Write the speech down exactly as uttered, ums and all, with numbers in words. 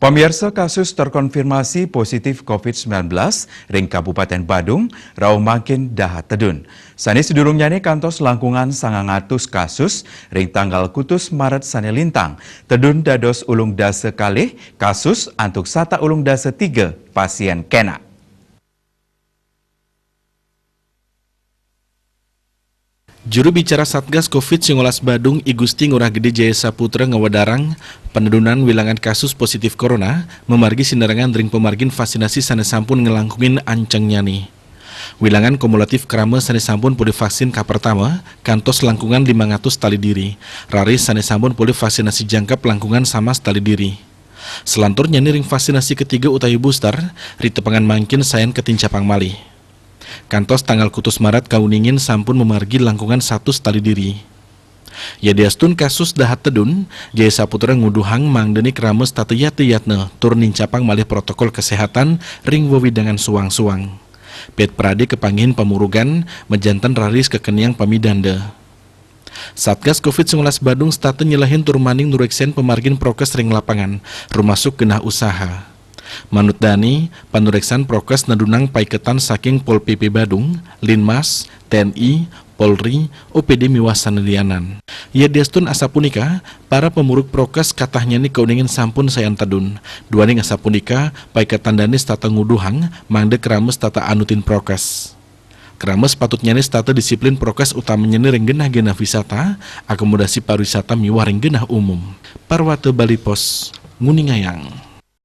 Pemirsa, kasus terkonfirmasi positif covid sembilan belas ring Kabupaten Badung rauh mangkin dahat tedun. Sane sedurungnyané kantos langkungan sangang atus kasus ring tanggal kutus Maret sane lintang, tedun dados ulung dasa kalih kasus antuk sata ulung dasa tiga pasien kenak. Juru bicara Satgas covid sembilan belas Badung, I Gusti Ngurah Gede Jaya Saputra, ngawedarang penedunan wilangan kasus positif corona mamargi sinerengan ring pamargin vaksinasi sane sampun nglangkungin ancengnyane. Wilangan kumulatif krama sane sampun polih vaksin kapertama kantos langkungan limang atus tali diri, raris sane sampun polih vaksinasi jangkep langkungan samas tali diri. Selanturnyane ring vaksinasi ketiga utawi booster, ri tepengan mangkin sayan katincapang malih. Kantos tanggal kutus Maret kauningin sampun mamargi langkungan satus tali diri. Yadiastun kasus dahat tedun, Jaya Saputra nguduhang mangdane krama setata yatna-yatna tur nincapang malih protokol kesehatan ring wewidangan suang-suang. Pit prade kapanggihin pamurugan, majanten raris kakeniang pamidanda. Satgas covid sembilan belas Badung setata nyelehin tur maning nureksen pamargin prokes ring lapangan, rumasuk genah usaha. Manut dane, panureksan prokes nedunang paiketan saking Pol P P Badung, Linmas, T N I, Polri, O P D miwah sane lianan. Yadiastun asapunika, para pamuruk prokes katahnyane kauningin sampun sayan tedun. Duaning asapunika, paiketan dane setata nguduhang mangda krama setata anutin prokes. Krama sepatutnyane setata disiplin prokes utamanyane ring genah-genah wisata, akomodasi pariwisata miwah ring genah umum. Parwata Bali Pos nguningayang.